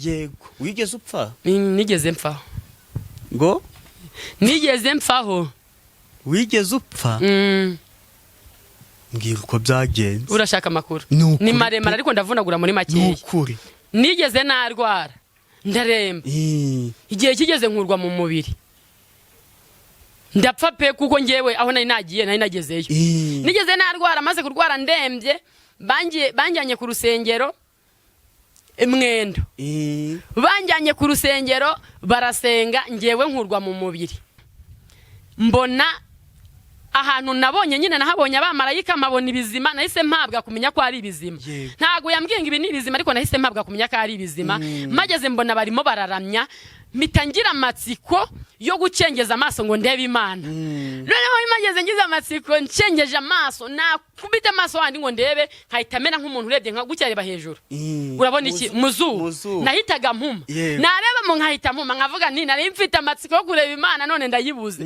Yego, wigeze upfa? Nigeze mfaho. Ngo? Nigeze mfaho. Wigeze upfa? Mm. Mbwira uko byagenze. Urashaka amakuru? Ni ukuri Ni maremare. Pe. Ariko ndavunagura muri Ni makeya. ukuri. Nigeze narwara, ndaremba. Igihe kigeze nkurwa mu mubiri, ndapfa pe, kuko ngewe aho nari nagiye nari nagezeyo. Nigeze narwara, maze kurwara ndembye, banjyanye ku rusengero Mwendo. Banjyanye ku rusengero barasenga, ngewe nkurwa mu mubiri. Mbona ahantu nabonye nyine, nahabonye abamarayika, mpabona ibizima. Nahise mpabwa kumenya ko ari ibizima. Ntabwo yambwiye ngo ibi ni ibizima, ariko nahise mpabwa kumenya ko ari ibizima. Mageze mbona barimo bararamya, mpita ngira amatsiko yo gucengeza amaso ngo ndebe Imana. Noneho mageze ngize amatsiko, ncengeje amaso, nakubita amaso handi ngo ndebe, nkahita mera nk'umuntu urebye nka gutya, areba hejuru. Urabona iki? Mu Mu zuba. zuba. Nahitaga mpuma. Nareba mu nkahita mpuma, nkavuga nti nari mfite amatsiko yo kureba Imana, none ndayibuze.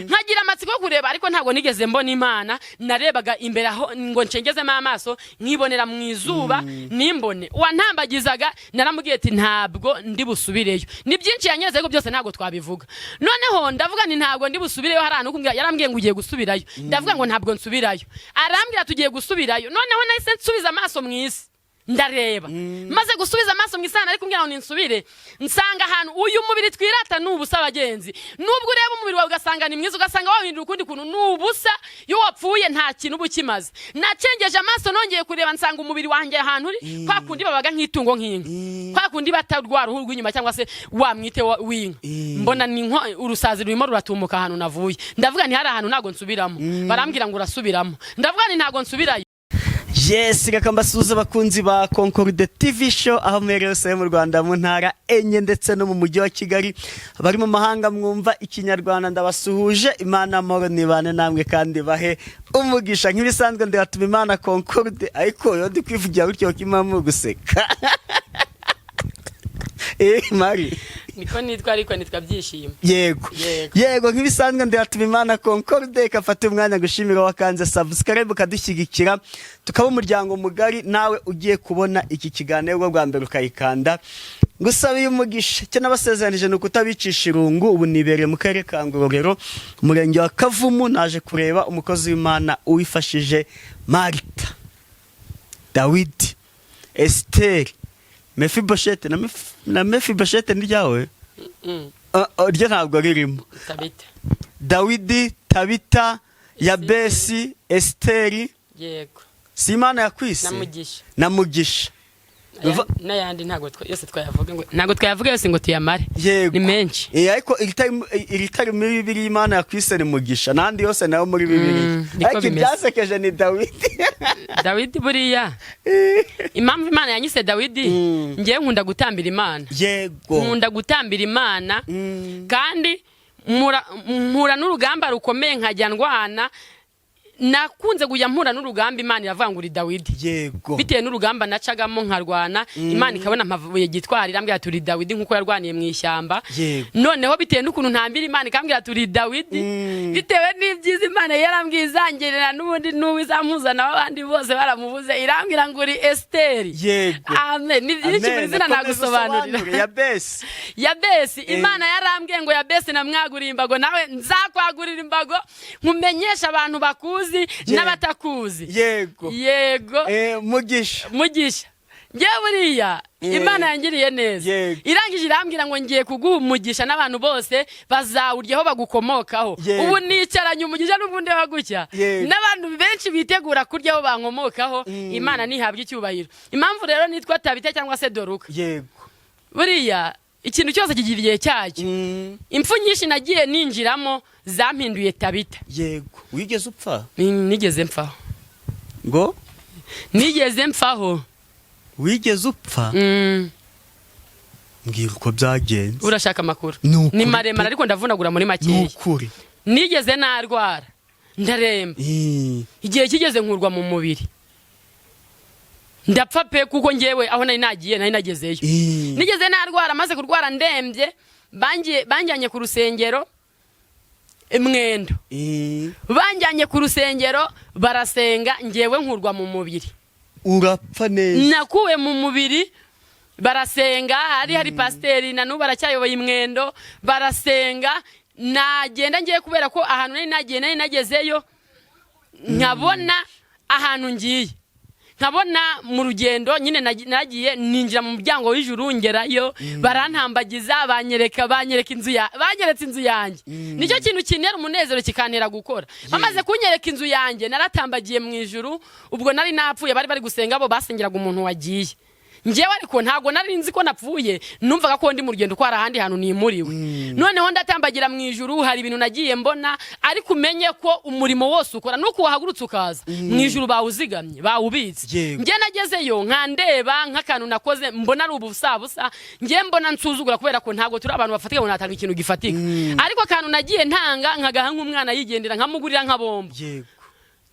Nkagira amatsiko yo kureba, ariko ntabwo nigeze mbona Imana. Narebaga imbere aho ngo ncengezemo amaso, nkibonera mu izuba, nimbone. Uwantambagizaga naramubwiye ati ntabwo ndi busubireyo. Ni byinshi yanyeretse, ariko byose ntabwo twabivuga. Noneho ndavuga nti ntabwo ndi busubireyo. Hari ahantu kumbwira, yarambwiye ngo ugiye gusubirayo. Ndavuga ngo ntabwo nsubirayo. Arambwira tugiye gusubirayo. Noneho nahise nsubiza amaso mu isi, ndareba. Maze gusubiza amaso mu isana, ariko kumbwira ngo ninsubire, nsanga ahantu uyu mubiri twirata ni ubusa. Abagenzi, nubwo ureba umubiri wawe ugasanga ni mwiza, ugasanga wawuhindura ukundi kuntu, ni ubusa. Iyo wapfuye nta kintu uba ukimaze. Nacengeje amaso, nongeye kureba, nsanga umubiri wanjye ahantu uri, kwa kundi babaga nk'itungo, nk'inka, kwa kundi batarwara uruhu rw'inyuma cyangwa se wa mwite w'inka. Mbona ni nko urusazi rurimo ruratumuka ahantu navuye. Ndavuga nti hari ahantu ntabwo nsubiramo. Barambwira ngo urasubiramo. Ndavuga nti ntabwo nsubirayo. Yes, reka mbasuhuze abakunzi ba Concorde TV Show aho muherereye hose mu Rwanda, mu ntara enye ndetse no mu mujyi wa Kigali. Abari mu mahanga mwumva Ikinyarwanda, ndabasuhuje. Imana amahoro nibane namwe kandi bahe umugisha. Nk'ibisanzwe ndihatuma Imana Concorde, ariko iyo ndi kwivugira gutyo kimamo guseka. Mari. Niko nitwa, ariko nitwa Byishimo. Yego. Yego. Yego, nk'ibisanzwe ndihatuma Imana Concorde, kafata umwanya gushimira wakanze subscribe ukadushyigikira tukaba umuryango mugari. Nawe ugiye kubona iki kiganiro bwo bwa mbere ukayikanda, ngusabiye umugisha. Icyo nabasezeranije ni ukutabicisha irungu. Ubu nibereye mu karere ka Ngororero, umurenge wa Kavumu. Naje kureba umukozi w'Imana uwifashije Marita, Dawidi, Esiteri, Mefiboshete na Mefiboshete ni ryawe? Ah, ryo ntabwo ririmo. Tabita. Dawidi, Tabita, Yabesi, Esiteri. Yego. Si Imana yakwise? Na Mugisha. Na Mugisha. N'ayandi ntabwo yose twayavuga, ngo ntabwo twayavuga yose ngo tuyamare. Yego. Ni menshi. Ariko iritari muri Bibiliya Imana yakwise ni Mugisha, n'andi yose nayo muri Bibiliya. Niko Ariko bimeze. ibyasekeje ni Dawidi. Dawidi, buriya impamvu Imana yanyise Dawidi, ngewe nkunda gutambira Imana. Nkunda gutambira Imana. Kandi mpura n'urugamba rukomeye, nkajya ndwana. Nakunze kujya mpura n'urugamba, Imana iravuga ngo uri Dawidi. Bitewe n'urugamba nacagamo nkarwana, Imana ikabona mpavuye gitwari, irambwira turi Dawidi, nk'uko yarwaniye mu ishyamba. Noneho bitewe n'ukuntu ntambira Imana, ikambwira turi Dawidi. Bitewe n'ibyiza Imana yarambwiye izangerera, n'ubundi n'ubu izampuzana abandi bose baramubuze, irambwira ngo uri Esiteri. Amen. Ni byinshi buri zina Amen. Komeza nagusobanurira. usobanure. Yabesi. Yabesi, Imana yarambwiye ngo Yabesi namwaguriye imbago, nawe nzakwagurira imbago, nkumenyesha abantu bakuzi n'abatakuzi. Yego. Mugisha. Mugisha, ngewe buriya Imana yangiriye neza. Irangije irambwira ngo ngiye kuguha umugisha n'abantu bose bazawuryaho bagukomokaho. Ubu nicaranye umugisha n'ubwo ndeba gutya, n'abantu benshi bitegura kuryaho bankomokaho. Imana ntihabwa icyubahiro. Impamvu rero nitwa Tabita cyangwa se Doruka, buriya ikintu cyose kigira igihe cyacyo. Impfu nyinshi nagiye ninjiramo zampinduye Tabita. Yego, wigeze upfa? Nigeze mfaho. Ngo? Nigeze mfaho. Wigeze upfa? Mbwira uko byagenze. Urashaka amakuru? Ni ukuri Ni maremare, pe. ariko ndavunagura muri Ni makeya. ukuri. Nigeze narwara, ndaremba. Igihe kigeze nkurwa mu mubiri, ndapfa pe, kuko ngewe aho nari nagiye nari nagezeyo. Nigeze narwara, maze kurwara ndembye, banjyanye ku rusengero Mwendo. Banjyanye ku rusengero barasenga, ngewe nkurwa mu mubiri. Urapfa neza. Nakuwe mu mubiri. Barasenga, hari pasiteri na n'ubu aracyayoboye imwendo. Barasenga, nagenda ngiye kubera ko ahantu nari nagiye nari nagezeyo, nkabona ahantu ngiye, nkabona mu rugendo nyine nagiye ninjira mu muryango w'ijuru, ngerayo barantambagiza, banyereka inzu ya banyeretse inzu yanjye. Nicyo kintu kintera umunezero, kikantera gukora. Bamaze kunyereka inzu yanjye, naratambagiye mu ijuru. Ubwo nari napfuye, bari bari gusenga, bo basengeraga umuntu wagiye. Njyewe ariko ntabwo nari nzi ko napfuye, numvaga ko ndi mu rugendo, ko hari ahandi hantu nimuriwe. Noneho ndatambagira mu ijuru, hari ibintu nagiye mbona. Ariko umenye ko umurimo wose ukora nuko wahagurutse ukaza mu ijuru, bawuzigamye, bawubitse. Njye nagezeyo nkandeba nk'akantu nakoze, mbona ari ubusabusa. Njye mbona nsuzugura, kubera ko ntabwo turi abantu bafatika ngo natanga ikintu gifatika. Ariko akantu nagiye ntanga, nkagaha nk'umwana yigendera, nkamugurira nka bombo.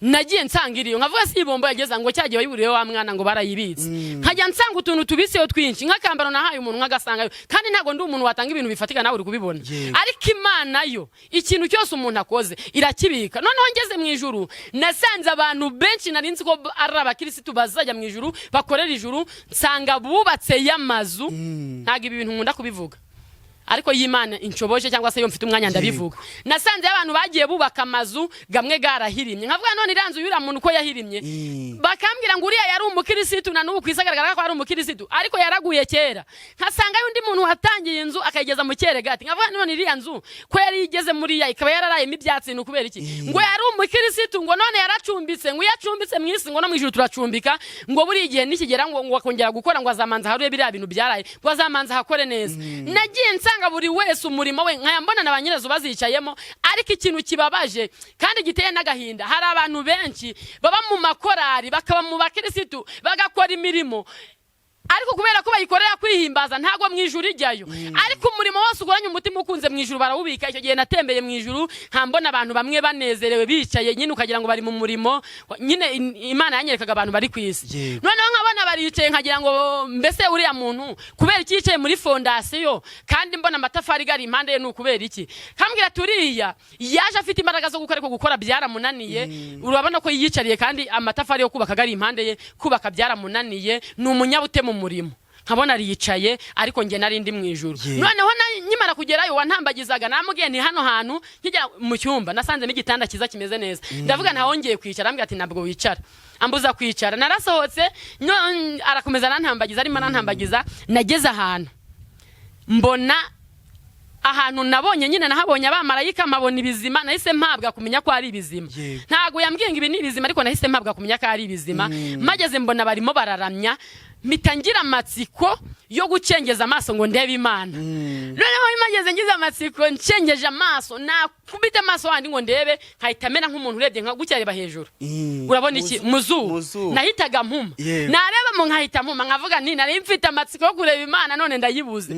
Nagiye nsanga iriyo, nkavuga si ibombo yageza ngo cyagiye wayiburiye wa mwana, ngo barayibitse. Nkajya nsanga utuntu tubitseyo twinshi, nk'akambaro nahaye umuntu nkagasangayo. Kandi ntabwo ndi umuntu watanga ibintu bifatika, nawe uri kubibona. Ariko Imana yo, ikintu cyose umuntu akoze irakibika. Noneho ngeze mu ijuru, nasanze abantu benshi nari nzi ko ari abakirisitu bazajya mu ijuru, bakorera ijuru, nsanga bubatse y'amazu. Ntabwo ibi bintu nkunda kubivuga, ariko y'Imana inshoboje cyangwa se iyo mfite umwanya ndabivuga. Nasanze abantu bagiye bubaka amazu gamwe garahirimye, nkavuga none iriya nzu y'uriya muntu ko yahirimye? Bakambwira ngo uriya yari umukirisitu, na n'ubu ku isi agaragara ko ari umukirisitu, ariko yaraguye kera. Nkasanga undi muntu watangiye inzu akayigeza mu cyeregati, nkavuga none iriya nzu ko yari igeze muri ya ikaba yararayemo ibyatsi, ni ukubera iki? Ngo yari umukirisitu, ngo none yaracumbitse, ngo iyo acumbitse mu isi, ngo no mu ijuru turacumbika, ngo buri gihe nikigera ngo akongera gukora, ngo azamanza harure biriya bintu byaraye, ngo azamanza hakore neza. Nagiye nsanga buri wese umurimo we, nkaya mbona na ba nyirazo bazicayemo. Ariko ikintu kibabaje kandi giteye n'agahinda, hari abantu benshi baba mu makorari, bakaba mu bakirisitu, bagakora imirimo, ariko kubera ko bayikorera kwihimbaza, ntabwo mu ijuru ijyayo. Ariko umurimo wose ukoranye umutima ukunze, mu ijuru barawubika. Icyo gihe natembeye mu ijuru, nkambona abantu bamwe banezerewe bicaye nyine, ukagira ngo bari mu murimo nyine. Imana yanyerekaga abantu bari ku isi. Noneho nkabona baricaye, nkagira ngo mbese uriya muntu kubera iki yicaye muri fondasiyo, kandi mbona amatafari gari impande ye, ni ukubera iki? Kambwira ati uriya yaje afite imbaraga zo gukora, ariko gukora byaramunaniye. Urabona ko yiyicariye kandi amatafari yo kubaka gari impande ye, kubaka byaramunaniye, ni umunyabute mu murimo. Nkabona ariyicaye, ariko njye nari ndi mu ijuru. Noneho nkimara kugerayo, wantambagizaga namubwiye ni hano hantu. Nkigera mu cyumba, nasanzemo igitanda cyiza kimeze neza. Ndavuga ntawongeye kwicara, arambwira ati ntabwo wicara, ambuza kwicara. Narasohotse, arakomeza arantambagiza, arimo arantambagiza, nageze ahantu mbona ahantu nabonye nyine, nahabonye abamarayika, mpabona ibizima. Nahise mpabwa kumenya ko ari ibizima. Ntabwo yambwiye ngo ibi ni ibizima, ariko nahise mpabwa kumenya ko ari ibizima. Mageze mbona barimo bararamya, mpita ngira amatsiko yo gucengeza amaso ngo ndebe Imana. Noneho mageze ngize amatsiko, ncengeje amaso, nakubita amaso wandi ngo ndebe, nkahita mera nk'umuntu urebye nka gutya, areba hejuru. Urabona iki? Mu zuba. Mu zuba. Nahitaga mpuma. Nareba mu nkahita mpuma, nkavuga nti nari mfite amatsiko yo kureba Imana, none ndayibuze.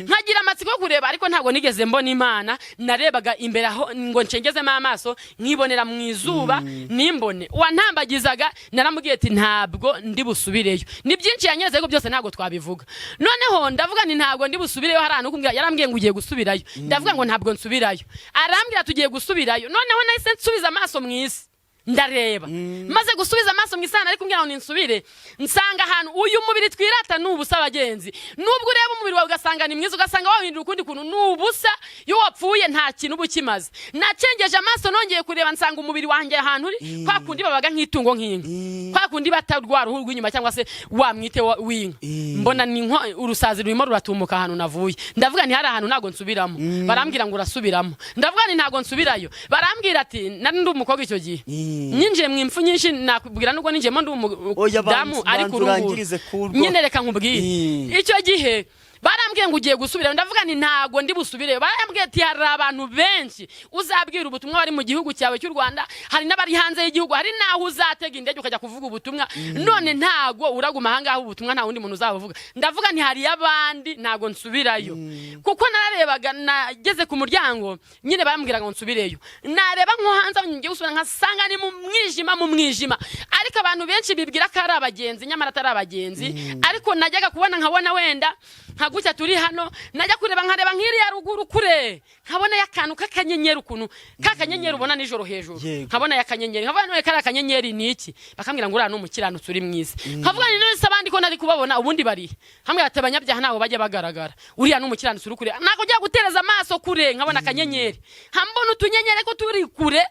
Nkagira amatsiko yo kureba, ariko ntabwo nigeze mbona Imana. Narebaga imbere aho ngo ncengezemo amaso, nkibonera mu izuba, nimbone. Uwantambagizaga naramubwiye ati ntabwo ndi busubireyo. Ni byinshi yanyeretse, ariko byose ntabwo twabivuga. Noneho ndavuga nti ntabwo ndi busubireyo. Hari ahantu kumbwira, yarambwiye ngo ugiye gusubirayo. Ndavuga ngo ntabwo nsubirayo. Arambwira tugiye gusubirayo. Noneho nahise nsubiza amaso mu isi, ndareba. Maze gusubiza amaso mu isana, ariko kumbwira ngo ninsubire, nsanga ahantu uyu mubiri twirata ni ubusa. Abagenzi, nubwo ureba umubiri wawe ugasanga ni mwiza, ugasanga wawuhindura ukundi kuntu, ni ubusa. Iyo wapfuye nta kintu uba ukimaze. Nacengeje amaso, nongeye kureba, nsanga umubiri wanjye ahantu uri, kwa kundi babaga nk'itungo, nk'inka, kwa kundi bata rwa ruhu rw'inyuma cyangwa se wa mwite w'inka. Mbona ni nko urusazi rurimo ruratumuka ahantu navuye. Ndavuga nti hari ahantu ntabwo nsubiramo. Barambwira ngo urasubiramo. Ndavuga nti ntabwo nsubirayo. Barambwira ati nari ndi umukobwa icyo gihe, nyinjiye mu impfu nyinshi, nakubwira nubwo ninjiyemo ndi Oya, umudamu, ariko banza uru nguru urangirize kurwo. Nyine reka nkubwire. Icyo gihe barambwiye ngo ugiye gusubirayo. Ndavuga nti ntabwo ndi busubireyo. Barambwiye ati hari abantu benshi uzabwira ubutumwa bari mu gihugu cyawe cy'u Rwanda, hari n'abari hanze y'igihugu, hari n'aho uzatega indege ukajya kuvuga ubutumwa. None ntabwo uraguma ahangaha, ubutumwa nta wundi muntu uzabuvuga. Ndavuga nti hariyo abandi, ntabwo nsubirayo. Kuko nararebaga, nageze ku muryango nyine bambwiraga ngo nsubireyo, nareba nko hanze aho ngiye gusubira, nkasanga ni mu mwijima, mu mwijima. Ariko abantu benshi bibwira ko ari abagenzi, nyamara atari abagenzi. Ariko najyaga kubona nkabona wenda nka gutya. turi hano, najya kureba nkareba nk'iriya ruguru kure, nkabona akantu k'akanyenyeri, ukuntu ka kanyenyeri ubona nijoro hejuru. Nkabona akanyenyeri, nkavuga: "None kariya kanyenyeri ni iki?" Bakambwira ngo: "Uriya ni umukiranutsi uri mu isi." Nkavuga nti: "None se abandi ko ntari kubabona, ubundi bari?" Nkambwira ati: "Abanyabyaha ntabwo bajya bagaragara, uriya ni umukiranutsi uri kure." Ntabwo ujya gutereza amaso kure, nkabona akanyenyeri, nkambona utunyenyeri ko turi kure,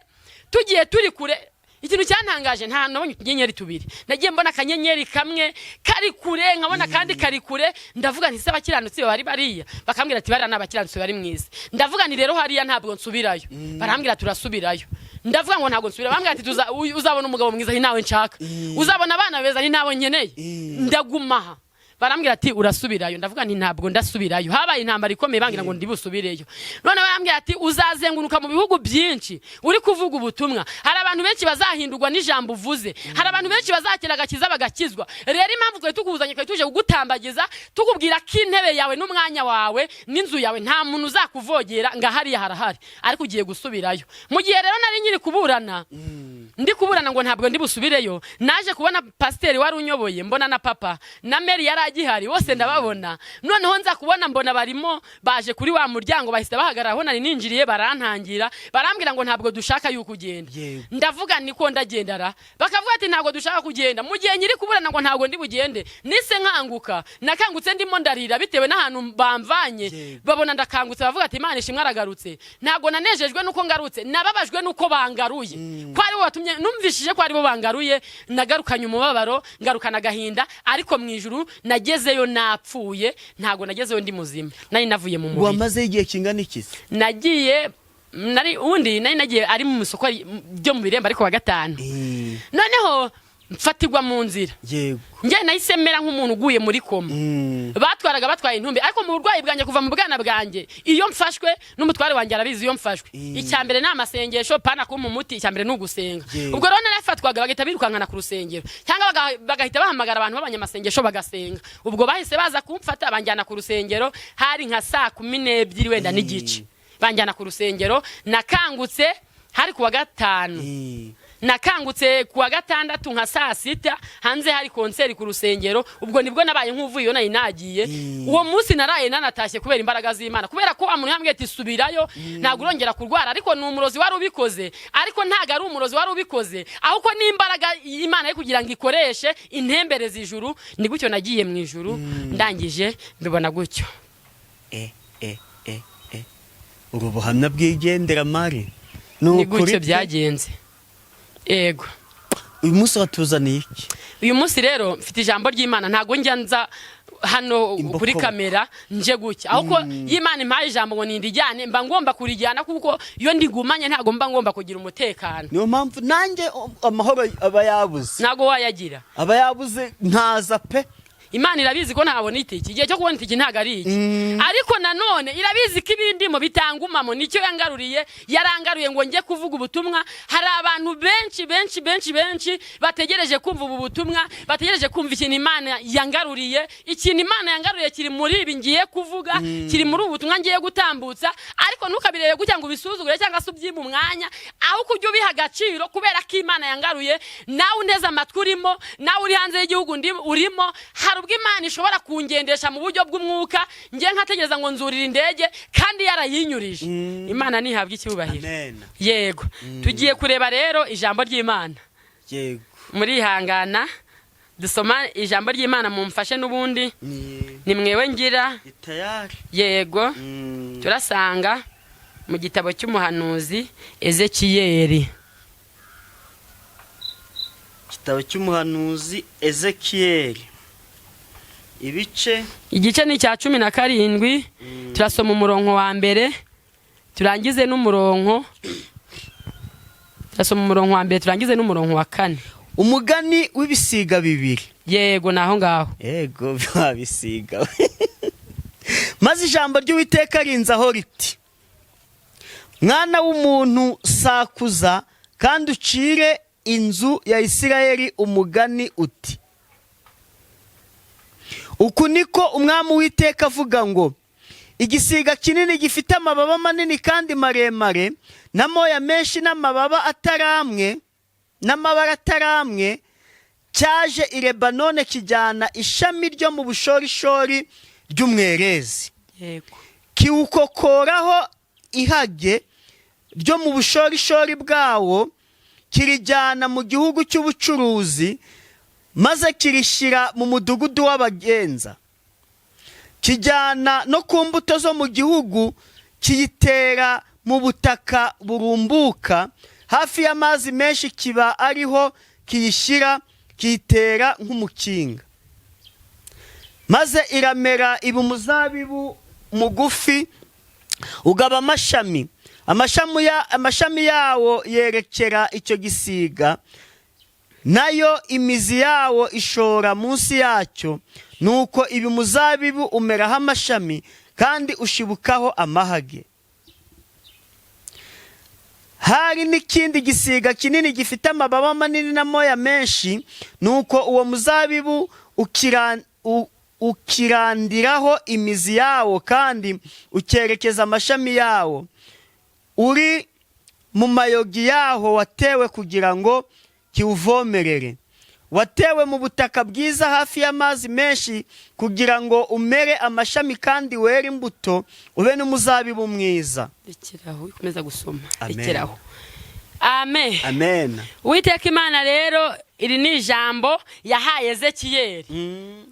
tugiye turi kure. Ikintu cyantangaje, nta hantu nabonye utunyenyeri tubiri. Nagiye mbona akanyenyeri kamwe kari kure, nkabona akandi kari kure. Ndavuga nti: "Se abakiranutsi bari bariya?" Bakambwira ati: "Bariya ni abakiranutsi bari mu isi." Ndavuga nti: "Rero hariya ntabwo nsubirayo." Barambwira: "Turasubirayo." Ndavuga ngo: "Ntabwo nsubira." Bambwira ati: "Uzabona umugabo mwiza." Ni nawe nshaka. "Uzabona abana beza." Ni nawe nkeneye. Ndaguma aha. Barambwira ati: "Urasubirayo." Ndavuga nti: "Ntabwo ndasubirayo." Habaye intambara ikomeye, bambwira ngo ndibusubireyo. None barambwira ati: "Uzazenguruka mu bihugu byinshi uri kuvuga ubutumwa. Hari abantu benshi bazahindurwa n'ijambo uvuze, hari abantu benshi bazakira agakiza bagakizwa. Rero impamvu twari tukuzanye, twari tuje kugutambagiza, tukubwira ko intebe yawe n'umwanya wawe n'inzu yawe nta muntu uzakuvogera, ngo hariya harahari, ariko ugiye gusubirayo." Mu gihe rero nari nkiri kuburana, ndi kuburana ngo ntabwo ndi busubireyo, naje kubona pasiteri wari unyoboye, mbona na papa na Mary yari agihari, bose ndababona. Noneho nza kubona, mbona barimo baje kuri wa muryango, bahise bahagarara aho nari ninjiriye, barantangira, barambwira ngo: "Ntabwo dushaka yuko ugenda." Ndavuga niko ndagendara. Bakavuga ati: "Ntabwo dushaka kugenda." Mu gihe nyiri kuburana ngo ntabwo ndi bugende, nise nkanguka. Nakangutse ndimo ndarira bitewe n'ahantu bamvanye. Babona ndakangutse, bavuga ati: "Imana ishimwe, aragarutse." Ntabwo nanejejwe nuko ngarutse, nababajwe nuko bangaruye, ko aribo batumye numvishije ko aribo bangaruye. Nagarukanye umubabaro, ngarukana agahinda, ariko mu ijuru nagezeyo napfuye, ntabwo nagezeyo ndi muzima, nari navuye mu mubiri. Wamazeyo igihe kingana iki se? Nagiye nari ubundi nari nagiye ari mu isoko ryo mu Birembo, ariko wa gatanu noneho mfatirwa mu nzira. Njye nahise mera nk'umuntu uguye muri koma. Batwaraga batwaye intumbi, ariko mu burwayi bwanjye kuva mu bwana bwanjye, iyo mfashwe n'umutware wanjye arabizi, iyo mfashwe icya mbere ni amasengesho, pana kumpa umuti, icya mbere ni ugusenga. Ubwo rero narafatwaga, bagahita birukankana ku rusengero, cyangwa bagahita bahamagara abantu b'abanyamasengesho bagasenga. Ubwo bahise baza kumfata, banjyana ku rusengero, hari nka saa 12 wenda n'igice, banjyana ku rusengero. Nakangutse hari ku wa gatanu. Nakangutse ku wa gatandatu nka saa 6, hanze hari concert ku rusengero. Ubwo nibwo nabaye nk'uvuye iyo nari nagiye. Uwo munsi naraye nanatashye kubera imbaraga z'Imana, kubera ko wa muntu yambwiye ati: "Subirayo, ntabwo urongera kurwara." Ariko ni umurozi wari ubikoze, ariko ntabwo ari umurozi wari ubikoze, ahubwo ni imbaraga Imana yo kugira ngo ikoreshe intembereze ijuru. Ni gutyo nagiye mu ijuru, ndangije mbibona gutyo. E e e e, uru buhamya bwigendera mari. Ni ukuri gutyo pe. Byagenze, yego. Uyu munsi watuzaniye iki? Uyu munsi rero mfite ijambo ry'Imana. Ntabwo njya nza hano Imbokoboko. kuri kamera nje gutya, ahubwo iyo Imana impaye ijambo ngo nindirijyane, mba ngomba kurijyana, kuko iyo ndigumanye ntabwo mba ngomba kugira umutekano. Niyo mpamvu nanjye amahoro aba yabuze. Ntabwo wayagira. Aba yabuze, ntaza pe. Imana irabizi ko ntabona itike. Igihe cyo kubona itike ntabwo ari iki, ariko nanone irabizi ko ibindimo bitangumamo. Nicyo yangaruriye, yarangaruye ngo njye kuvuga ubutumwa. Hari abantu benshi benshi benshi benshi bategereje kumva ubu butumwa, bategereje kumva ikintu Imana yangaruriye. Ikintu Imana yangaruriye kiri muri ibi ngiye kuvuga, kiri muri ubu butumwa ngiye gutambutsa. Ariko ntukabirebe gutya ngo ubisuzugure cyangwa se ubyime umwanya, ahubwo ujye ubiha agaciro, kubera ko Imana yangaruye. Nawe unteze amatwi urimo, nawe uri hanze y'igihugu urimo, hari ubwo Imana ishobora kungendesha mu buryo bw'umwuka, njye nkategereza ngo nzurire indege kandi yarayinyurije. Imana ntihabwe icyubahiro. Amen. Yego, tugiye kureba rero ijambo ry'Imana. Murihangana dusoma ijambo ry'Imana, mumfashe n'ubundi. Ni Ni mwewe ngira. Tayari. Yego. Turasanga mu gitabo cy'umuhanuzi Ezekiyeli. Igitabo cy'umuhanuzi Ezekiyeli, ibice? Igice ni icya 17. Turasoma umurongo wa mbere, turangize n'umurongo, turasoma umurongo wa mbere turangize n'umurongo wa kane. Umugani w'ibisiga bibiri. Yego, ni aho ngaho. Yego, bisiga. Maze ijambo ry'Uwiteka rinzaho riti: "Mwana w'umuntu, sakuza kandi ucire inzu ya Isirayeli umugani uti: 'Uku niko Umwami Uwiteka avuga ngo: Igisiga kinini gifite amababa manini kandi maremare n'amoya menshi n'amababa ataramwe n'amabara ataramwe cyaje i Lebanone, kijyana ishami ryo mu bushorishori. ry'umwerezi. Yego. Kiwukokoraho ihage ryo mu bushorishori bwawo, kirijyana mu gihugu cy'ubucuruzi, maze kirishyira mu mudugudu w'abagenza. Kijyana no ku mbuto zo mu gihugu, kiyitera mu butaka burumbuka hafi y'amazi menshi, kiba ariho kiyishyira, kiyitera nk'umukinga. Maze iramera, iba umuzabibu mugufi, ugaba amashami. Amashami yawo yerekera icyo gisiga, nayo imizi yawo ishora munsi yacyo. Nuko iba umuzabibu umeraho amashami kandi ushibukaho amahage. Hari n'ikindi gisiga kinini gifite amababa manini n'amoya menshi. Nuko uwo muzabibu ukirandiraho imizi yawo kandi ukerekeza amashami yawo, uri mu mayogi yaho watewe kugira ngo kiwuvomerere. Watewe mu butaka bwiza hafi y'amazi menshi, kugira ngo umere amashami kandi were imbuto, ube n'umuzabibu mwiza. Rekeraho, ukomeza gusoma. Amen. Rekeraho. Amen. Amen. Uwiteka Imana rero, iri ni ijambo yahaye Ezekiyeli.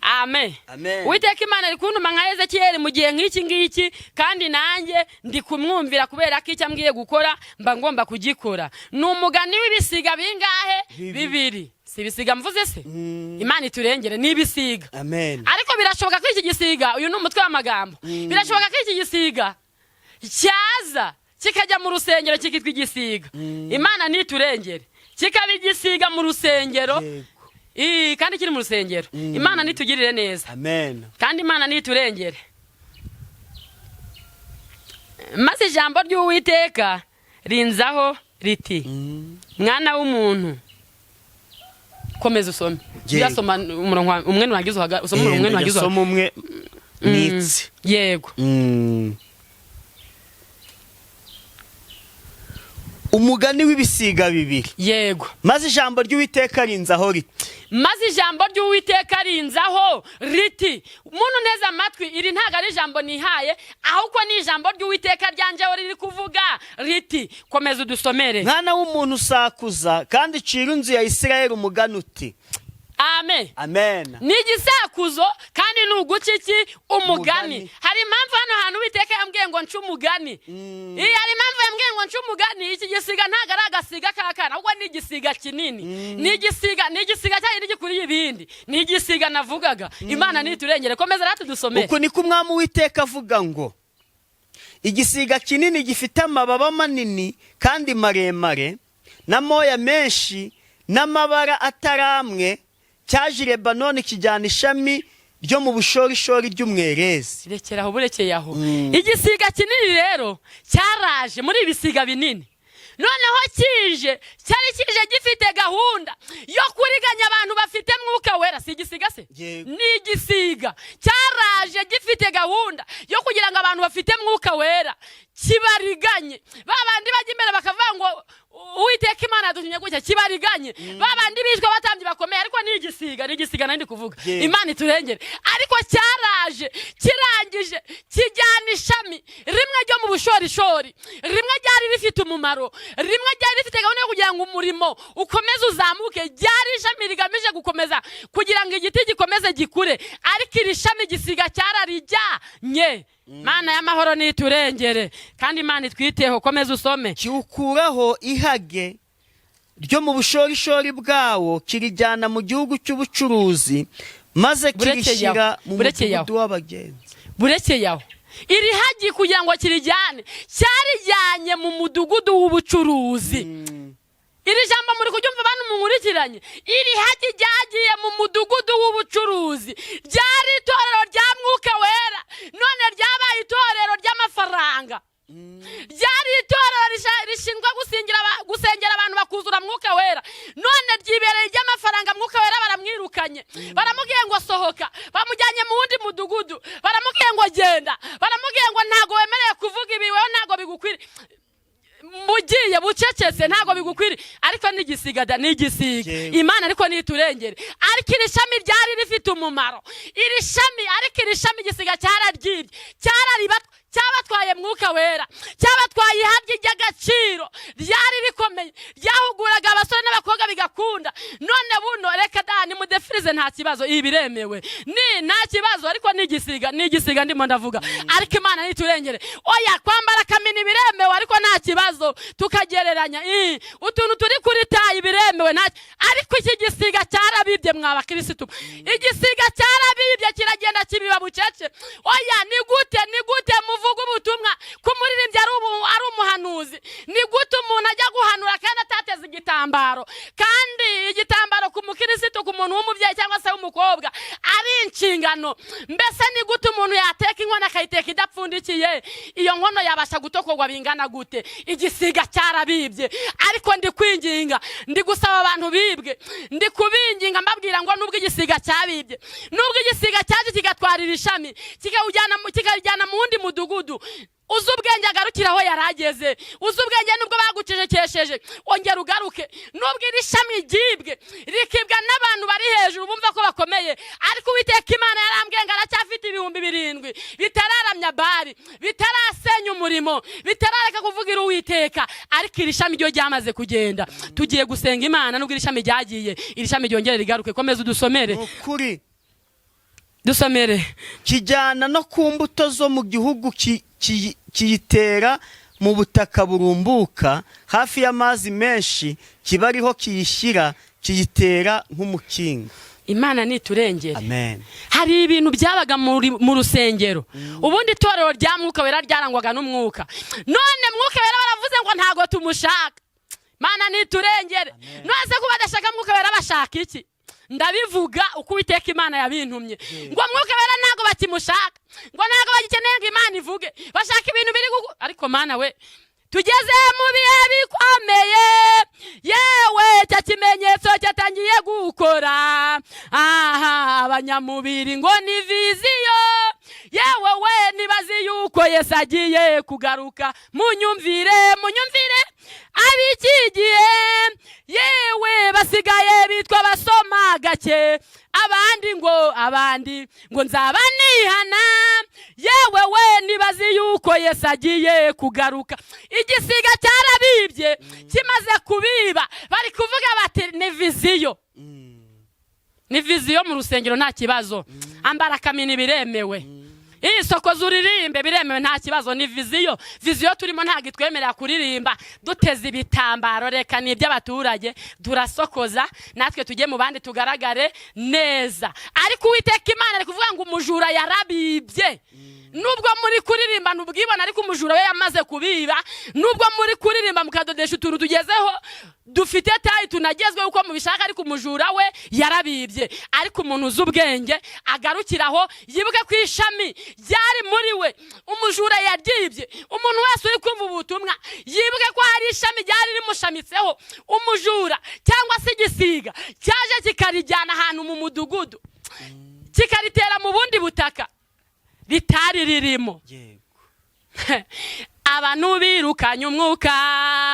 Amen. Amen. Uwiteka Imana ari kuntuma nka Ezekiyeli mu gihe nk'iki ngiki, kandi nanjye ndi kumwumvira, kubera ko icyo ambwiye gukora mba ngomba kugikora. Ni umugani w'ibisiga bingahe? Bibiri. Bibiri. Si ibisiga mvuze se? Imana iturengere, ni ibisiga. Amen. Ariko birashoboka ko iki gisiga, uyu ni umutwe w'amagambo, birashoboka ko iki gisiga cyaza kikajya mu rusengero kikitwa igisiga. Imana niturengere, kikaba igisiga mu rusengero. Yego. Ii, kandi kiri mu rusengero. Imana nitugirire neza. Amen. Kandi Imana niturengere. Maze ijambo ry'Uwiteka rinzaho riti: "Mwana w'umuntu," komeza usome. Yego. Uyasoma umurongo umwe nurangiza usome umurongo umwe nurangiza. Soma umwe nitsi. Yego. Umugani w'ibisiga bibiri. Yego. Maze ijambo ry'Uwiteka rinzaho riti: Maze ijambo ry'Uwiteka rinzaho riti. Muntu neza amatwi, iri ntabwo ari ijambo nihaye, ahubwo ni ijambo ry'Uwiteka ryanjeho riri kuvuga riti. Komeza udusomere. "Mwana w'umuntu, usakuza kandi ucira inzu ya Isirayeli umugani uti" Amen. Amen. Ni igisakuzo kandi ni uguca iki? Umugani. Umugani. Hari impamvu hano hantu Uwiteka yambwiye ngo nce umugani. Iyi hari impamvu yambwiye ngo nce umugani. Iki gisiga ntabwo ari agasiga k'akana, ahubwo ni igisiga kinini, ni igisiga cyane gikuriye ibindi, ni igisiga navugaga. Imana niturengere. Komeza rero tudusomere. "Uku niko Umwami Uwiteka avuga ngo: igisiga kinini gifite amababa manini kandi maremare n'amoya menshi n'amabara atari amwe cyaje i Lebanoni, kijyana ishami ryo mu bushorishori ry'umwerezi." Rekera aho, burekeye aho. Igisiga kinini rero cyaraje muri ibisiga binini. Noneho kije, cyari kije gifite gahunda yo kuriganya abantu bafite Mwuka Wera. Si igisiga se? Yego. Ni igisiga cyaraje gifite gahunda yo kugira ngo abantu bafite Mwuka Wera kibariganye. Ba bandi bajya imbere bakavuga ngo Uwiteka Imana yadutumye gutya, kibariganye. Ba bandi bishwe abatambyi bakomeye. Ariko ni igisiga, ni igisiga nari ndi kuvuga. Yego. Imana iturengere. Ariko cyaraje, kirangije kijyana ishami rimwe ryo mu bushorishori, rimwe ryari rifite umumaro, rimwe ryari rifite gahunda yo kugira ngo umurimo ukomeze uzamuke, ryari ishami rigamije gukomeza kugira ngo igiti gikomeze gikure. Ariko iri shami igisiga cyararijyanye. Mana y'amahoro niturengere kandi Imana itwiteho. Komeza usome. Kiwukuraho ihage ryo mu bushorishori bwawo, kirijyana mu gihugu cy'ubucuruzi, maze Burekeye aho, kirishyira mu burekeye aho. mudugudu w'abagenzi." Burekeye aho. Iri hagi kugira ngo kirijyane, cyarijyanye mu mudugudu w'ubucuruzi. Iri jambo muri kuryumva, bantu munkurikiranye? Iri hagi ryagiye mu mudugudu w'ubucuruzi. Ryari itorero rya Mwuka Wera, none ryabaye itorero ry'amafaranga. Ryari itorero rishinzwe gusengera abantu bakuzura Mwuka Wera, none ryibereye iry'amafaranga. Mwuka Wera baramwirukanye, baramubwiye ngo sohoka. Bamujyanye mu wundi mudugudu, baramubwiye ngo genda, baramubwiye ngo ntabwo wemerewe kuvuga ibi, wewe ntabwo bigukwiriye. Mugiye bucecetse, ntabwo bigukwiriye, ariko n'igisiga da, n'igisiga. Imana ariko niturengere. Ariko iri shami ryari rifite umumaro, iri shami, ariko iri shami igisiga cyararyibye, cyarariba, cyabatwaye Mwuka Wera, cyabatwaye ihabye ry'agaciro ryari rikomeye, ryahuguraga abasore n'abakobwa bigakunda. None buno reka da, nimudefirize, nta kibazo, ibi biremewe, ni nta kibazo, ariko ni igisiga, ni igisiga ndimo ndavuga. Ariko Imana niturengere. Oya, kwambara akamini biremewe, ariko nta kibazo, tukagereranya utuntu turi kuri taille biremewe, nta, ariko iki gisiga cyarabibye. Mwa bakirisitu, igisiga cyarabibye, kiragenda kibiba bucece. Oya, ni gute, ni gute muvuga ubutumwa ko umuririmbyi ari umuhanuzi? Ni gute umuntu ajya guhanura kandi atateze igitambaro, kandi igitambaro ku mukirisitu, ku muntu w'umubyeyi cyangwa se w'umukobwa, ari inshingano? Mbese ni gute umuntu yateka inkono akayiteka idapfundikiye? Iyo nkono yabasha gutokorwa bingana gute? Igisiga cyarabibye. Ariko ndi kwinginga, ndi gusaba abantu bibwe, ndi kubinginga mbabwira ngo nubwo igisiga cyabibye, nubwo igisiga cyaje kigatwara iri shami, kikarijyana mu wundi mudugudu, uzi ubwenge agarukira aho yari ageze. Uzi ubwenge, nubwo bagucecekesheje, ongera ugaruke. Nubwo iri shami ryibwe, rikibwa n'abantu bari hejuru bumva ko bakomeye, ariko Uwiteka Imana yarambwiye ngo aracyafite 7000 bitararamya Bari, bitarasenya umurimo, bitarareka kuvugira Uwiteka. Ariko iri shami ryo ryamaze kugenda. Tugiye gusenga Imana, nubwo iri shami ryagiye, iri shami ryongere rigaruke. Komeza udusomere. Ni ukuri. Dusomere. Kijyana no ku mbuto zo mu gihugu, kiyitera mu butaka burumbuka hafi y'amazi menshi, kiba ariho kiyishyira, kiyitera nk'umukingo. Imana niturengere. Amen. Hari ibintu byabaga mu rusengero. Ubundi itorero rya Mwuka Wera ryarangwaga n'umwuka. None Mwuka Wera baravuze ngo ntago tumushaka. Mana niturengere. None se ko badashaka Mwuka Wera, bashaka iki? Ndabivuga uko Uwiteka Imana yabintumye, ngo Mwuka Wera ntago bakimushaka, ngo ntago bagikeneye ngo Imana ivuge, bashaka ibintu biri guku. Ariko Mana we, tugeze mu bihe bikomeye. Yewe, cya kimenyetso cyatangiye gukora aha. Abanyamubiri ngo ni vision. Yewe we, nibazi yuko Yesu agiye kugaruka. Munyumvire, munyumvire, ab'iki gihe, yewe, basigaye bitwa basoma gake, abandi ngo nzaba nihana. Yewe we, nibazi yuko Yesu agiye kugaruka. Igisiga cyarabibye. Kimaze kubiba, bari kuvuga bati ni vision, ni vision. Mu rusengero nta kibazo, ambara akamini biremewe, iyi sokoza uririmbe biremewe, nta kibazo, ni vision. Vision turimo ntabwo itwemerera kuririmba duteze ibitambaro. Reka, ni iby'abaturage, turasokoza natwe tujye mu bandi tugaragare neza. Ariko Uwiteka Imana ari kuvuga ngo umujura yarabibye. Nubwo muri kuririmba ubwibone, ariko umujura we yamaze kubiba. Nubwo muri kuririmba mukadodesha utuntu tugezeho, dufite taille, tunagezweho uko mubishaka, ariko umujura we yarabibye. Ariko umuntu uzi ubwenge agarukiraho, yibuke ko ishami ryari muri we umujura yaryibye. Umuntu wese uri kumva ubutumwa yibuke ko hari ishami ryari rimushamitseho, umujura cyangwa se igisiga cyaje kikarijyana ahantu mu mudugudu, kikaritera mu bundi butaka ritari ririmo. Abantu birukanye Umwuka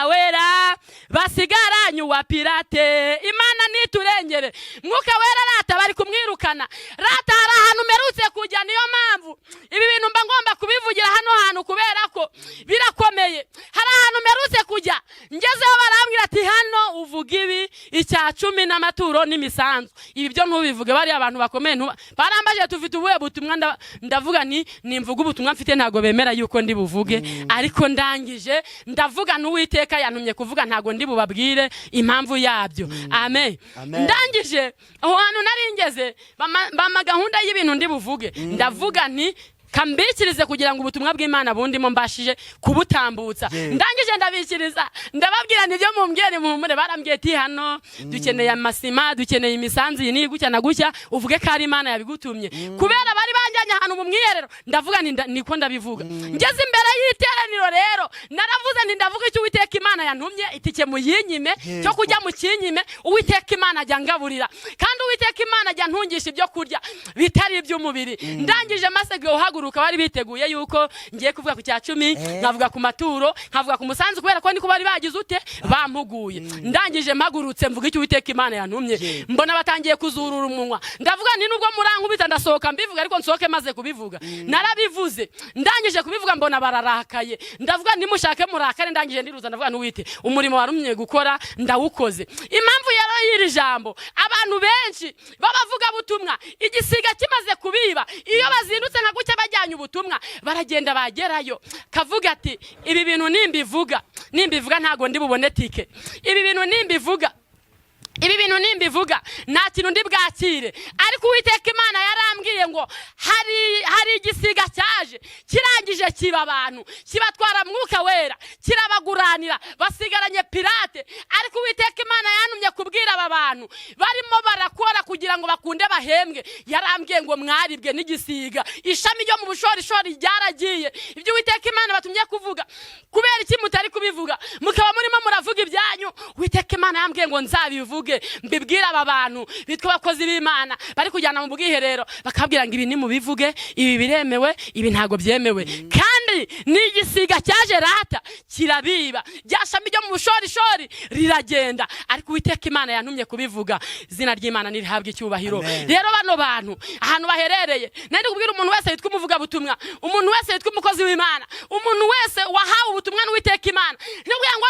Wera, basigaranye uwa pirate. Imana niturengere. Mwuka Wera rata bari kumwirukana rata. Hari ahantu mperutse kujya, niyo mpamvu ibi bintu mba ngomba kubivugira hano hantu, kubera ko birakomeye. Hari ahantu mperutse kujya, ngezeho barambwira ati hano uvuga ibi, icya cumi n'amaturo n'imisanzu, ibi byo ntubivuge, bariya abantu bakomeye barambaje tufite ubuhe butumwa? Ndavuga ni nimvuga ubutumwa mfite, ntabwo bemera yuko ndi buvuge. Ariko ndangije ndavuga n'Uwiteka yantumye kuvuga, ntabwo ndi bubabwire impamvu yabyo. Amen. Amen. Ndangije aho hantu nari ngeze, bampa gahunda y'ibintu ndi buvuge. Ndavuga nti kambikirize kugira ngo ubutumwa bw'Imana bundimo mbashije kubutambutsa. Ndangije ndabikiriza, ndababwira nibyo mumbwire, nimuhumure. Barambwiye ati hano dukeneye amasima, dukeneye imisanzu iyi n'iyi, gutya na gutya, uvuge ko ari Imana yabigutumye. Kubera bari banjyanye ahantu mu mwiherero, ndavuga nti niko ndabivuga. Ngeze imbere y'iteraniro rero, naravuze nti ndavuga icyo Uwiteka Imana yantumye, itike muyinyime, cyo kujya mu kinyime. Uwiteka Imana ajya ngaburira, kandi Uwiteka Imana ajya ntungisha ibyo kurya bitari iby'umubiri. Ndangije maze guhaguruka. Mpaguruka, bari biteguye yuko ngiye kuvuga ku cya 10, nkavuga ku maturo, nkavuga ku musanzu, kubera ko niko bari bagize ute, bampuguye. Ndangije mpagurutse mvuga icyo Uwiteka Imana yantumye, mbona batangiye kuzurura umunwa. Ndavuga nti: "Nubwo murankubita, ndasohoka mbivuga, ariko nsohoke maze kubivuga." Narabivuze. Ndangije kubivuga mbona bararakaye. Ndavuga: "Nimushake murakare." Ndangije ndiruza, ndavuga n'uwite umurimo warumye gukora ndawukoze. Impamvu yari y'iri jambo, abantu benshi b'abavugabutumwa, igisiga kimaze kubiba, iyo bazindutse nka gutya bajyanye ubutumwa, baragenda, bagerayo kavuga ati: "Ibi bintu nimbivuga ntago ndi bubone tike. Ibi bintu nimbivuga, ibi bintu nimbivuga, nta kintu ndi bwakire." Ariko Uwiteka Imana yarambwiye ngo hari igisiga cyaje, kirangije kiba abantu, kibatwara Mwuka Wera, kirabaguranira, basigaranye pirate. Ariko Uwiteka Imana yantumye kubwira aba bantu barimo barakora kugira ngo bakunde bahembwe. Yarambwiye ngo mwaribwe n'igisiga, ishami ryo mu bushorishori ryaragiye. Ibyo Uwiteka Imana batumye kuvuga, kubera iki mutari kubivuga, mukaba murimo muravuga ibyanyu? Uwiteka Imana yambwiye ngo nzabivuge, mbibwire aba bantu bitwa abakozi b'Imana bari kujyana mu bwiherero, bakabwira ngo: "Ibi nimubivuge, ibi biremewe, ibi ntabwo byemewe." Kandi ni igisiga cyaje rata kirabiba, rya shami ryo mu bushorishori riragenda. Ariko Uwiteka Imana yantumye kubivuga. Izina ry'Imana nirihabwe icyubahiro. Amen. Rero bano bantu ahantu baherereye, nari kubwira umuntu wese witwa umuvugabutumwa, umuntu wese witwa umukozi w'Imana, umuntu wese wahawe ubutumwa n'Uwiteka Imana, nubwo ngo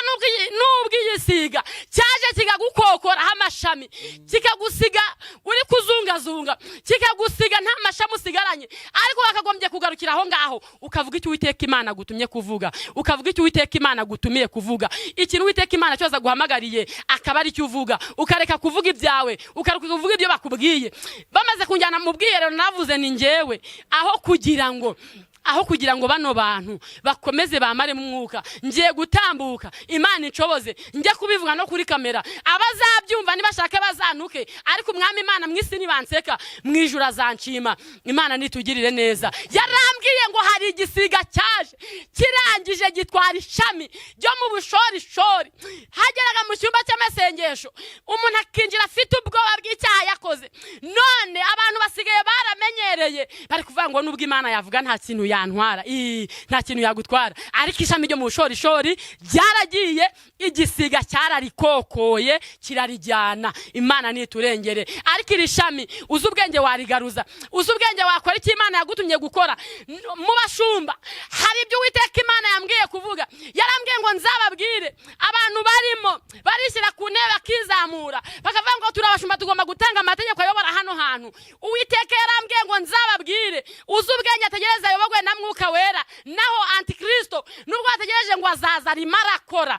nubwo igisiga cyaje kikagukokoraho amashami, kikagusiga uri kuzungazunga, kikagusiga nta mashami usigaranye, ariko wakagombye kugarukira aho ngaho, ukavuga icyo Uwiteka Imana agutumye kuvuga, ukavuga icyo Uwiteka Imana agutumiye kuvuga, ikintu Uwiteka Imana cyose aguhamagariye akaba ari cyo uvuga, ukareka kuvuga ibyawe, ukareka kuvuga ibyo bakubwiye. Bamaze kunjyana mu bwiherero, navuze ni njyewe, aho kugira ngo bano bantu bakomeze bamare mu mwuka, ngiye gutambuka, Imana inshoboze njye kubivuga no kuri kamera. Abazabyumva nibashaka bazantuke, ariko Umwami Imana mu isi nibanseka, mu ijuru azanshima. Imana nitugirire neza. Yarambwiye ngo hari igisiga cyaje, kirangije gitwara ishami ryo mu bushorishori. Hageraga mu cyumba cy'amasengesho, umuntu akinjira afite ubwoba bw'icyaha yakoze. None abantu basigaye baramenyereye, bari kuvuga ngo nubwo Imana yavuga nta kintu yantwara. Ii, nta kintu yagutwara, ariko ishami ryo mu bushorishori ryaragiye, igisiga cyararikokoye kirarijyana. Imana niturengere. Ariko iri shami, uzi ubwenge warigaruza, uzi ubwenge wakora icyo Imana yagutumye gukora. Mu bashumba hari ibyo Uwiteka Imana yambwiye kuvuga. Yarambwiye ngo nzababwire abantu barimo barishyira ku ntebe, bakizamura, bakavuga ngo turabashumba, tugomba gutanga amategeko ayobora hano hantu. Uwiteka yarambwiye ngo nzababwire: uzi ubwenge ategereze ayoborwe na Mwuka Wera, naho antikristo nubwo bategereje ngo azaza, arimo arakora.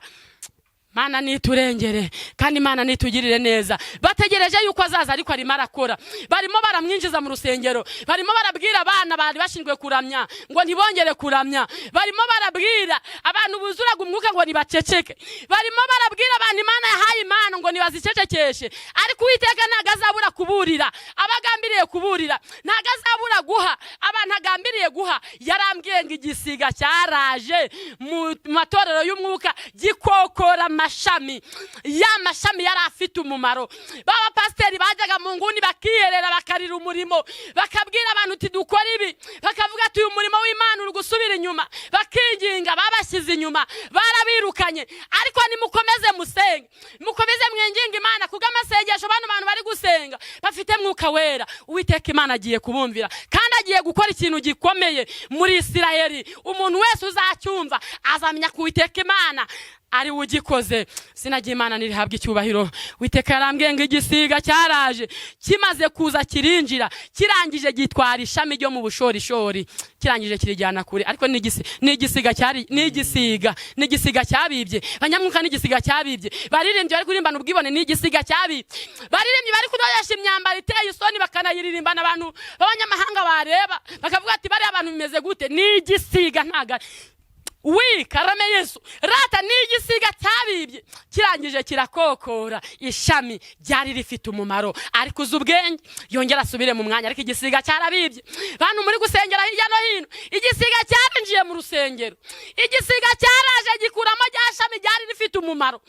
Mana niturengere kandi Imana nitugirire neza. Bategereje yuko azaza, ariko arimo arakora. Barimo baramwinjiza mu rusengero, barimo barabwira abana bari bashinzwe kuramya ngo ntibongere kuramya, barimo barabwira abantu buzuraga umwuka ngo nibaceceke, barimo barabwira abantu Imana yahaye impano ngo nibazicecekeshe. Ariko Uwiteka ntabwo azabura kuburira abagambiriye kuburira, ntabwo azabura guha abantu agambiriye guha. Yarambwiye ngo igisiga cyaraje mu matorero y'umwuka, gikokora amashami, ya mashami yari afite umumaro. Baba pasiteri bajyaga mu nguni bakiherera, bakarira umurimo, bakabwira abantu uti: "Dukora ibi", bakavuga ati: "Uyu murimo w'Imana uri gusubira inyuma", bakinginga. Babashyize inyuma, barabirukanye. Ariko nimukomeze musenge, mukomeze mwinginge Imana kubw'amasengesho. Bano bantu bari gusenga bafite Mwuka Wera, Uwiteka Imana agiye kubumvira kandi agiye gukora ikintu gikomeye muri Isirayeli. Umuntu wese uzacyumva azamenya ko Uwiteka Imana ari we ugikoze. Izina ry'Imana nirihabwa icyubahiro. Witeka yarambwiye ngo igisiga cyaraje, kimaze kuza kirinjira, kirangije gitwara ishami ryo mu bushorishori, kirangije kirijyana kure. Ariko ni igisiga cyari, ni igisiga cyabibye banyamwuka, ni igisiga cyabibye baririmbyi bari kuririmbana ubwibone, ni igisiga cyabibye baririmbyi bari kudoresha imyambaro iteye isoni, bakanayiririmbana abantu b'abanyamahanga bareba bakavuga ati: "Bariya abantu bimeze gute?" Ni igisiga, ntago wi karame Yesu rata. Ni igisiga cyabibye, kirangije kirakokora ishami ryari rifite umumaro. Ariko uzi ubwenge yongera asubire mu mwanya. Ariko igisiga cyarabibye bantu muri gusengera hirya no hino, igisiga cyarinjiye. binjiye mu rusengero, igisiga cyaraje gikuramo rya shami ryari rifite umumaro.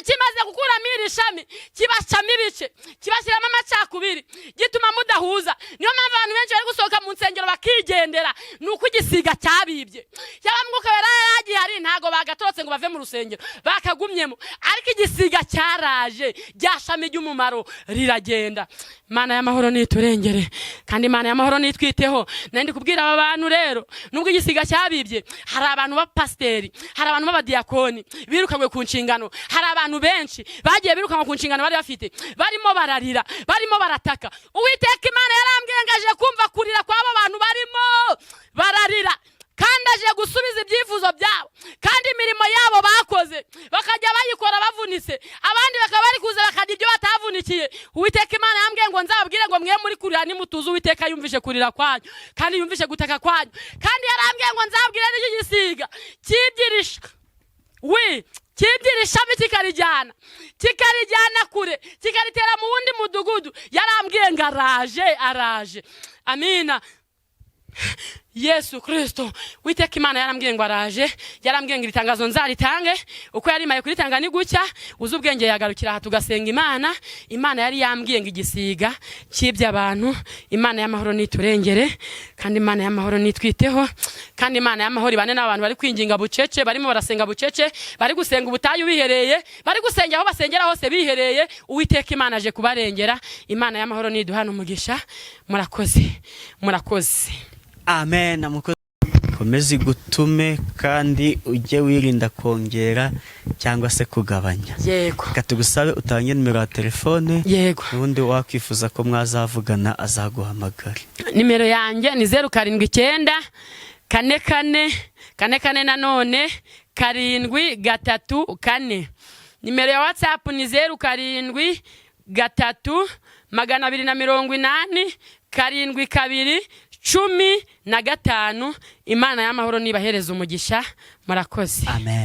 Kimaze gukuramo iri shami, kibacamo ibice, kibashyiramo amacakubiri, gituma mudahuza. Niyo mpamvu abantu benshi bari gusohoka mu nsengero bakigendera, ni uko igisiga cyabibye. Yaba Mwuka Wera yari agihari, ntabwo bagatorotse ngo bave mu rusengero, bakagumyemo. Ariko igisiga cyaraje, rya shami ry'umumaro riragenda. Imana y'amahoro niturengere, kandi Imana y'amahoro nitwiteho. Nari ndi kubwira aba bantu rero, nubwo igisiga cyabibye, hari abantu b'abapasiteri, hari abantu b'abadiyakoni birukanywe ku nshingano, hari abantu benshi bagiye birukanwa ku nshingano bari bafite, barimo bararira, barimo barataka. Uwiteka Imana yarambwiye ngo aje kumva kurira kw'abo bantu barimo bararira, kandi aje gusubiza ibyifuzo byabo, kandi imirimo yabo bakoze bakajya bayikora bavunitse, abandi bakaba bari kuza bakarya ibyo batavunikiye. Uwiteka Imana yambwiye ngo nzababwire ngo mwe muri kurira, nimutuze, Uwiteka yumvishe kurira kwanyu kandi yumvishe gutaka kwanyu. Kandi yarambwiye ngo nzabwire n'iki gisiga kibyirisha wi kibyira ishami, kikarijyana, kikarijyana kure, kikaritera mu wundi mudugudu. Yarambwiye ngo araje, araje. Amina. Yesu Kirisito. Witeka Imana yarambwiye ngo araje. Yarambwiye ngo iri tangazo nzaritange. Uko yarimaye kuritanga ni gucya. Uzi ubwenge yagarukira aha, tugasenga Imana. Imana yari yambwiye ngo igisiga cyibye abantu. Imana y'amahoro niturengere, kandi Imana y'amahoro nitwiteho, kandi Imana y'amahoro ibane n'abantu bari kwinginga bucece, barimo barasenga bucece, bari gusenga ubutayu bihereye, bari gusenga aho basengera hose bihereye. Uwiteka Imana aje kubarengera. Imana y'amahoro niduhana umugisha. Murakoze, murakoze. Amen. Mukozi, komeze igutume, kandi ujye wirinda kongera cyangwa se kugabanya. Yego. Reka tugusabe utange nimero ya telefone. Yego. Ubundi wakwifuza ko mwazavugana azaguhamagara. Nimero yanjye ni 079 44 44 nanone 7 3 4. Nimero ya WhatsApp ni 073 280 72 15. Imana y'amahoro nibahereza umugisha. Murakoze. Amen.